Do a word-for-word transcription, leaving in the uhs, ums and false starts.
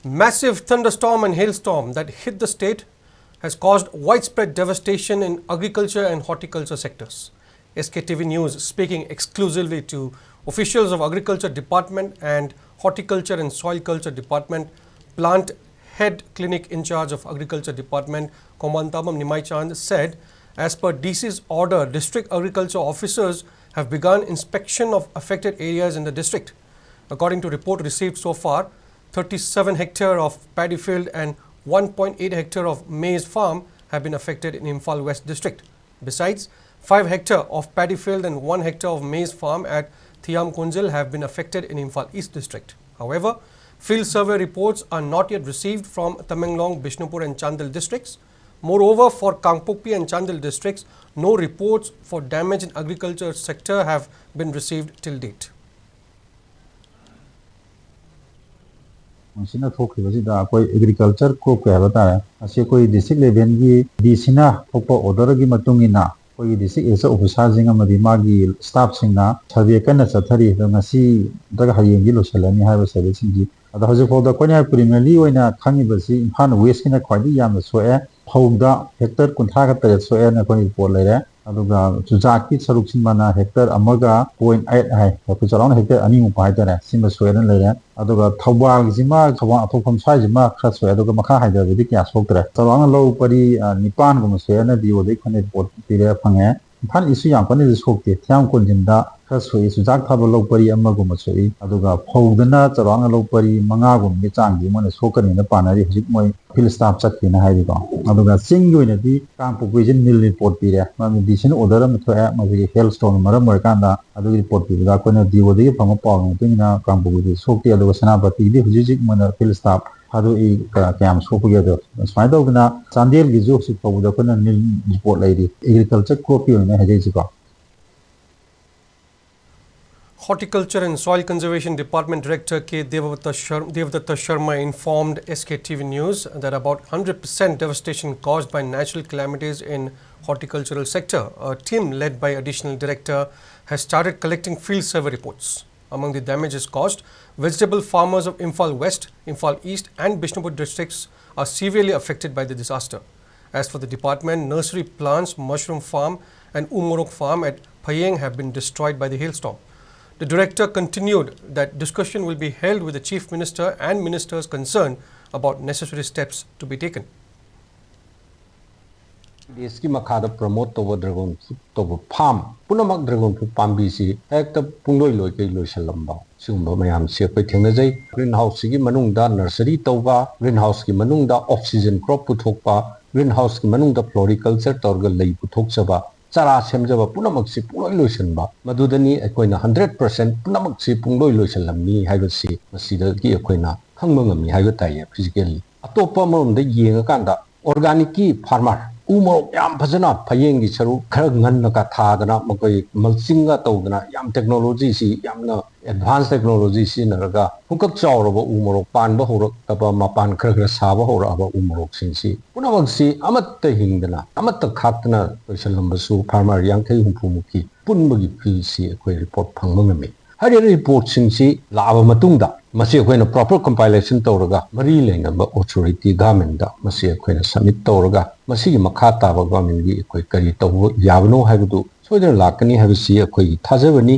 Massive thunderstorm and hailstorm that hit the state has caused widespread devastation in agriculture and horticulture sectors. S K T V News, speaking exclusively to officials of Agriculture Department and Horticulture and Soil Culture Department, plant head clinic in charge of Agriculture Department, Khongman Tabam Nimaichand, said, as per D C's order, district agriculture officers have begun inspection of affected areas in the district. According to report received so far, thirty-seven hectare of paddy field and one point eight hectare of maize farm have been affected in Imphal West district. Besides, five hectare of paddy field and one hectare of maize farm at Thiam Kunjil have been affected in Imphal East district. However, field survey reports are not yet received from Tamenglong, Bishnupur and Chandel districts. Moreover, for Kangpokpi and Chandel districts, no reports for damage in agriculture sector have been received till date. ꯃꯁꯤꯅ ꯊꯣꯛꯈꯤꯕꯁꯤꯗ ꯑꯩꯈꯣꯏ agriculture ꯀ꯭ꯔꯣꯞꯀꯤ ꯍꯥꯏꯕ ꯇꯥꯔꯦ, ꯃꯁꯤ ꯑꯩꯈꯣꯏ district ꯂꯦꯚꯦꯜꯒꯤ ꯗꯤ ꯁꯤꯅ ꯊꯣꯛꯄ ꯑꯣꯔꯗꯔꯒꯤ ꯃꯇꯨꯡ ꯏꯟꯅ ꯑꯩꯈꯣꯏꯒꯤ ꯗꯤꯁꯇ꯭ꯔꯤꯛ ꯑꯦꯁ ꯑꯣꯐꯤꯁꯥꯔꯁꯤꯡ ꯑꯃꯗꯤ ꯃꯥꯒꯤ ꯁ꯭ꯇꯥꯐꯁꯤꯡꯅ ꯁꯔꯚꯦ ꯀꯟꯅ ꯆꯠꯊꯔꯤ꯫ ꯑꯗꯣ ꯉꯁꯤ ꯅꯠꯇ꯭ꯔꯒ ꯍꯌꯦꯡꯗꯤ ꯂꯣꯏꯁꯤꯜꯂꯅꯤ ꯍꯥꯏꯕ ꯁꯔꯚꯦꯁꯤꯡꯁꯤ꯫ ꯑꯗꯣ ꯍꯧꯖꯤꯛ ꯐꯥꯎꯗ ꯑꯩꯈꯣꯏꯅ ꯄ꯭ꯔꯤꯂꯤꯃꯤꯅꯔꯤ ꯑꯣꯏꯅ ꯈꯪꯉꯤꯕꯁꯤ ꯏꯝꯐꯥꯜ ꯋꯦꯁꯀꯤꯅ ꯈ꯭ꯋꯥꯏꯗꯒꯤ ꯌꯥꯝꯅ ꯁꯣꯛꯑꯦ꯫ ꯐꯧꯗ ꯍꯦꯛꯇꯔ ꯀꯨꯟꯊ꯭ꯔꯥꯒ ꯇꯔꯦꯠ ꯁꯣꯛꯑꯦꯅ ꯑꯩꯈꯣꯏ ꯔꯤꯄꯣꯔꯠ ꯂꯩꯔꯦ꯫ ꯑꯗꯨꯒ ꯆꯨꯖꯥꯛꯀꯤ ꯁꯔꯨꯛꯁꯤꯃꯅ ꯍꯦꯛꯇꯔ ꯑꯃꯒ ꯄꯣꯏꯟ ꯑꯩꯠ ꯍꯥꯏ, ꯑꯩꯈꯣꯏ ꯆꯥꯎꯔꯥꯛꯅ ꯍꯦꯛꯇꯔ ꯑꯅꯤꯃꯨꯛ ꯍꯥꯏꯇꯥꯔꯦ, ꯁꯤꯃ ꯁꯣꯛꯑꯦꯅ ꯂꯩꯔꯦ꯫ ꯑꯗꯨꯒ ꯊꯧꯕꯥꯜꯒꯤꯁꯤꯃ, ꯊꯧꯕꯥꯜ ꯑꯊꯣꯛꯐꯝ ꯁ꯭ꯋꯥꯏꯁꯤꯃ ꯈꯔ ꯁꯣꯛꯑꯦ, ꯑꯗꯨꯒ ꯃꯈꯥ ꯍꯥꯏꯗꯕꯗꯤ ꯀꯌꯥ ꯁꯣꯛꯇ꯭ꯔꯦ꯫ ꯆꯥꯎꯔꯥꯛꯅ ꯂꯧ ꯄꯔꯤ, ꯑ, ꯅꯤꯄꯥꯟꯒꯨꯝꯕ ꯁꯣꯛꯑꯦꯅ ꯗꯤ ꯑꯣꯗꯒꯤ ꯑꯩꯈꯣꯏꯅ ꯔꯤꯄꯣꯔꯠ ꯄꯤꯔꯦ, ꯐꯪꯉꯦ꯫ ꯏꯝꯐꯥꯜ ꯏꯁꯁꯨ ꯌꯥꯝ ꯀꯟꯅꯗꯤ ꯁꯣꯛꯇꯦ, ꯊꯤꯌꯥꯝ ꯀꯣꯟꯖꯤꯟꯗ ꯈꯔ ꯁꯣꯛꯏ, ꯆꯨꯖꯥꯛ ꯊꯥꯕ ꯂꯧ ꯄꯔꯤ ꯑꯃꯒꯨꯝꯕ ꯁꯣꯛꯏ, ꯑꯗꯨꯒ ꯐꯧꯗꯅ ꯆꯥꯎꯔꯥꯛꯅ ꯂꯧ ꯄꯔꯤ ꯃꯉꯥꯒꯨꯝꯕꯒꯤ ꯆꯥꯡꯗꯤ ꯃꯣꯏꯅ ꯁꯣꯛꯀꯅꯤꯅ ꯄꯥꯅꯔꯤ ꯍꯧꯖꯤꯛ ꯃꯣꯏ ꯐꯤꯜ ꯁ꯭ꯇꯥꯐ ꯆꯠꯈꯤꯅ ꯍꯥꯏꯔꯤꯀꯣ꯫ ꯑꯗꯨꯒ ꯆꯤꯡꯒꯤ ꯑꯣꯏꯅꯗꯤ ꯀꯥꯡꯄꯣꯛꯄꯤꯁꯦ ꯅꯤꯜ ꯔꯤꯄꯣꯔꯠ ꯄꯤꯔꯦ, ꯃꯔꯝꯗꯤ ꯗꯤ ꯁꯤꯅ ꯑꯣꯔꯗꯔ ꯑꯃ ꯊꯣꯛꯑꯦ, ꯃꯁꯤꯒꯤ ꯍꯦꯜ ꯁ꯭ꯇꯣꯔꯝ ꯃꯔꯝ ꯑꯣꯏꯔꯀꯥꯟꯗ ꯑꯗꯨꯒꯤ ꯔꯤꯄꯣꯔꯠ ꯄꯤꯕꯗ ꯑꯩꯈꯣꯏꯅ ꯗꯤ ꯑꯣꯗꯒꯤ ꯐꯪꯕ ꯄꯥꯎꯒꯤ ꯃꯇꯨꯡ ꯏꯟꯅ ꯀꯥꯡꯄꯣꯛꯄꯤꯗꯤ ꯁꯣꯛꯇꯦ, ꯑꯗꯨꯒ ꯁꯦꯅꯥꯄꯇꯤꯒꯤꯗꯤ ꯍꯧꯖꯤꯛ ꯍꯧꯖꯤꯛ ꯃꯣꯏꯅ ꯐꯤꯜ ꯁ꯭ꯇꯥꯐ ꯊꯥꯗꯣꯛꯏ, ꯀ-, ꯀꯌꯥꯝ ꯁꯣꯛꯄꯒꯦ ꯑꯗꯣ꯫ ꯁꯨꯃꯥꯏꯅ ꯇꯧꯗꯅ ꯆꯥꯟꯗꯦꯜꯒꯤꯁꯨ ꯍꯧꯖꯤꯛ ꯐꯥꯎꯕꯗ ꯑꯩꯈꯣꯏꯅ ꯅꯤꯜ ꯔꯤꯄꯣꯔꯠ ꯂꯩꯔꯤ, ꯑꯦꯒ꯭ꯔꯤꯀꯜꯆꯔ ꯀ꯭ꯔꯣꯞꯀꯤ ꯑꯣꯏꯅ ꯍꯥꯏꯖꯩꯁꯤꯀꯣ꯫ Horticulture and Soil Conservation Department Director K Devadatta Shar-, Devadatta Sharma informed S K T V News that about hundred percent devastation caused by natural calamities in horticultural sector. A team led by Additional Director has started collecting field survey reports. Among the damages caused, vegetable farmers of Imphal West, Imphal East, and Bishnupur districts are severely affected by the disaster. As for the department, nursery plants, mushroom farm, and umorok farm at Phayeng have been destroyed by the hailstorm. The director continued that discussion will be held with the Chief Minister and ministers concerned about necessary steps to be taken. ꯗꯦꯁꯀꯤ ꯃꯈꯥꯗ promote ꯇꯧꯕ dragon fruit ꯇꯧꯕ farm ꯄꯨꯝꯅꯃꯛ dragon fruit ꯄꯥꯝꯕꯤꯁꯤ ꯍꯦꯛꯇ ꯄꯨꯡꯂꯣꯏ ꯂꯣꯏ ꯀꯩ ꯂꯣꯏꯁꯤꯜꯂꯝꯕ, ꯁꯤꯒꯨꯝꯕ ꯃꯌꯥꯝꯁꯤ ꯑꯩꯈꯣꯏ ꯊꯦꯡꯅꯖꯩ꯫ ꯒ꯭ꯔꯤꯟ ꯍꯥꯎꯁꯁꯤꯒꯤ ꯃꯅꯨꯡꯗ ꯅꯔꯁꯔꯤ ꯇꯧꯕ, ꯒ꯭ꯔꯤꯟ ꯍꯥꯎꯁꯀꯤ ꯃꯅꯨꯡꯗ ꯑꯣꯐ ꯁꯤꯖꯟ ꯀ꯭ꯔꯣꯞ ꯄꯨꯊꯣꯛꯄ, ꯒ꯭ꯔꯤꯟ ꯍꯥꯎꯁꯀꯤ ꯃꯅꯨꯡꯗ ꯐ꯭ꯂꯣꯔꯤꯀꯜꯆꯔ ꯇꯧꯔꯒ ꯂꯩ ꯄꯨꯊꯣꯛꯆꯕ, ꯆꯥꯔꯥ ꯁꯦꯝꯖꯕ ꯄꯨꯝꯅꯃꯛꯁꯤ ꯄꯨꯡꯂꯣꯏ ꯂꯣꯏꯁꯤꯟꯕ, ꯃꯗꯨꯗꯅꯤ ꯑꯩꯈꯣꯏꯅ ꯍꯟꯗ꯭ꯔꯦꯠ ꯄꯥꯔꯁꯦꯟ ꯄꯨꯝꯅꯃꯛꯁꯤ ꯄꯨꯡꯂꯣꯏ ꯂꯣꯏꯁꯤꯜꯂꯝꯃꯤ ꯍꯥꯏꯕꯁꯤ ꯃꯁꯤꯗꯒꯤ ꯑꯩꯈꯣꯏꯅ ꯈꯪꯕ ꯉꯝꯃꯤ ꯍꯥꯏꯕ ꯇꯥꯏꯌꯦ ꯐꯤꯖꯤꯀꯦꯜꯂꯤ꯫ ꯑꯇꯣꯞꯄ ꯑꯃꯔꯣꯝꯗ ꯌꯦꯡꯉꯀꯥꯟꯗ ꯑꯣꯔꯒꯥꯅꯤꯛꯀꯤ ꯐꯥꯔꯃꯔ ꯎ ꯃꯣꯔꯣꯛ ꯌꯥꯝ ꯐꯖꯅ ꯐꯌꯦꯡꯒꯤ ꯁꯔꯨꯛ ꯈꯔ ꯉꯟꯅꯒ ꯊꯥꯗꯅ, ꯃꯈꯣꯏ ꯃꯜꯆꯤꯡꯒ ꯇꯧꯗꯅ, ꯌꯥꯝ ꯇꯦꯛꯅꯣꯂꯣꯖꯤꯁꯤ ꯌꯥꯝꯅ ꯑꯦꯗꯚꯥꯟꯁ ꯇꯦꯛꯅꯣꯂꯣꯖꯤ ꯁꯤꯖꯤꯟꯅꯔꯒ ꯄꯨꯡꯀꯛ ꯆꯥꯎꯔꯕ ꯎ ꯃꯣꯔꯣꯛ ꯄꯥꯟꯕ ꯍꯧꯔꯛꯂꯕ, ꯃꯄꯥꯟ ꯈꯔ ꯈꯔ ꯁꯥꯕ ꯍꯧꯔꯛꯂꯕ ꯎ ꯃꯣꯔꯣꯛꯁꯤꯡꯁꯤ ꯄꯨꯝꯅꯃꯛꯁꯤ ꯑꯃꯠꯇ ꯍꯤꯡꯗꯅ ꯑꯃꯠꯇ ꯈꯥꯛꯇꯅ ꯂꯣꯏꯁꯤꯜꯂꯝꯕꯁꯨ ꯐꯥꯔꯃꯔ ꯌꯥꯡꯈꯩ ꯍꯨꯝꯐꯨ ꯃꯨꯛꯀꯤ ꯄꯨꯟꯕꯒꯤ ꯐꯤꯜꯁꯤ ꯑꯩꯈꯣꯏ ꯔꯤꯄꯣꯔꯠ ꯐꯪꯕ ꯉꯝꯃꯤ꯫ ꯍꯥꯏꯔꯤꯕ ꯔꯤꯄꯣꯔꯠꯁꯤꯡꯁꯤ ꯂꯥꯛꯂꯕ ꯃꯇꯨꯡꯗ ꯃꯁꯤ ꯑꯩꯈꯣꯏꯅ ꯄ꯭ꯔꯣꯄꯔ ꯀꯝꯄꯥꯏꯂꯦꯁꯟ ꯇꯧꯔꯒ ꯃꯔꯤ ꯂꯩꯅꯕ ꯑꯣꯊꯣꯔꯤꯇꯤ ꯒꯚꯔꯟꯃꯦꯟꯗ ꯃꯁꯤ ꯑꯩꯈꯣꯏꯅ ꯁꯕꯃꯤꯠ ꯇꯧꯔꯒ ꯃꯁꯤꯒꯤ ꯃꯈꯥ ꯇꯥꯕ ꯒꯚꯔꯟꯃꯦꯟꯒꯤ ꯑꯩꯈꯣꯏ ꯀꯔꯤ ꯇꯧꯕ ꯌꯥꯕꯅꯣ ꯍꯥꯏꯕꯗꯨ ꯁꯣꯏꯗꯅ ꯂꯥꯛꯀꯅꯤ ꯍꯥꯏꯕꯁꯤ ꯑꯩꯈꯣꯏꯒꯤ ꯊꯥꯖꯕꯅꯤ꯫